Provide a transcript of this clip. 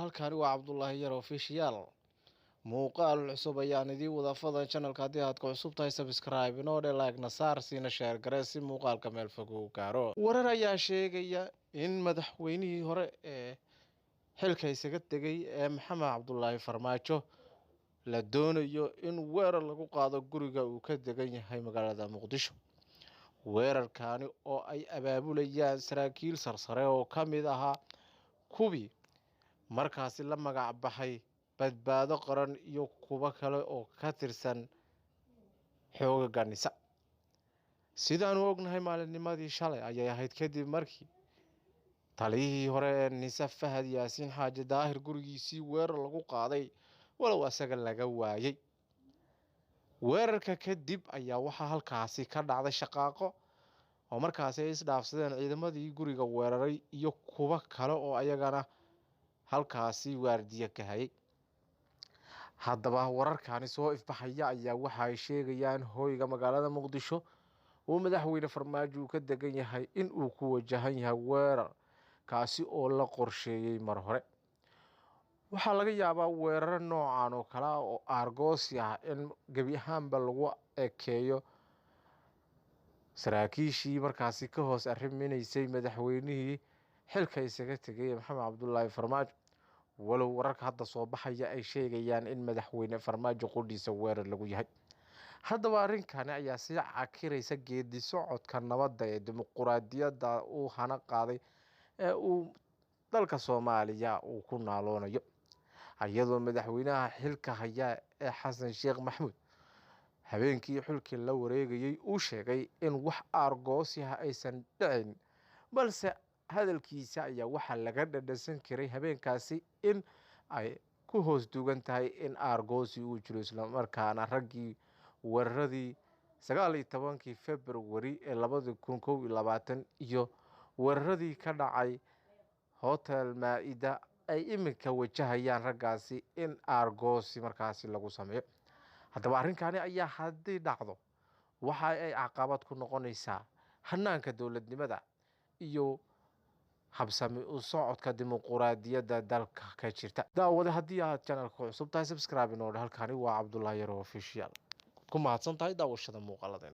Halkani waa Cabdulaahi Yar Official. Muuqaal cusub ayaan idiin wada fadan. Channelka haddii aad ku cusub tahay, subscribe inoo dhe, like na saar, siina share garee si muuqaalka meel fog uu gaaro. Warar ayaa sheegaya in madaxweynihii hore ee xilka isaga tegay ee Maxamed Cabdulaahi Farmaajo la doonayo in weerar lagu qaado guriga uu ka degan yahay magaalada Muqdisho. Weerarkaani oo ay abaabulayaan saraakiil sarsare oo ka mid ahaa kuwii markaasi la magac baxay Badbaado Qaran iyo kuwo kale oo ka tirsan xoogaga NISA. Sidaanu ognahay, maalinnimadii shalay ayay ahayd kadib markii taliyihii hore ee NISA, Fahad Yaasiin Xaaji Daahir, gurigiisii weerar lagu qaaday, walow asaga laga waayay. Weerarka kadib ayaa waxaa halkaasi ka dhacday shaqaaqo oo markaasi ay isdhaafsadeen ciidamadii guriga weeraray iyo kuwo kale oo ayagana halkaasi waardiye ka hayay. Haddaba wararkani soo ifbaxaya ayaa waxa ay sheegayaan hoyga magaalada Muqdisho uu madaxweyne Farmaajo uu ka degan yahay in uu ku wajahan yahay weerar kaasi oo la qorsheeyey mar hore. Waxaa laga yaabaa weeraro noocan oo kale ah oo aargoosi ah in gebi ahaanba lagu ekeeyo saraakiishii markaasi ka hoos arriminaysay madaxweynihii xilka isaga tegay ee Maxamed Cabdulaahi Farmaajo, walow wararka hadda soo baxaya ay sheegayaan in madaxweyne Farmaajo qudhiisa weerar lagu yahay. Haddaba arrinkani ayaa sii cakiraysa geedi socodka nabadda ee dimuquraadiyadda uu hana qaaday ee uu dalka Soomaaliya uu ku naaloonayo, iyadoo madaxweynaha xilka haya ee Xasan Sheekh Maxamuud habeenkii xilkii la wareegayay uu sheegay in wax aargoosi ah aysan dhicin, balse hadalkiisa ayaa waxaa laga dhadhansan karay habeenkaasi in ay ku hoos dugan tahay in aargoosi uu jiro, islamarkaana raggii weeraradii 19-kii Februari ee 2021 iyo weeraradii ka dhacay Hotel Maa-ida ay iminka wajahayaan raggaasi in aargoosi markaasi lagu sameeyo. Haddaba arrinkani ayaa haddii dhacdo waxa ay caqabad ku noqonaysaa hanaanka dowladnimada iyo habsami u socodka dimuquraadiyadda dalka ka jirta. Daawade, haddii aad channelka cusub tahay, subscribe inoo dheh. Halkani waa Cabdulaahi Yar Official. Ku mahadsan tahay daawashada muuqaaladeena.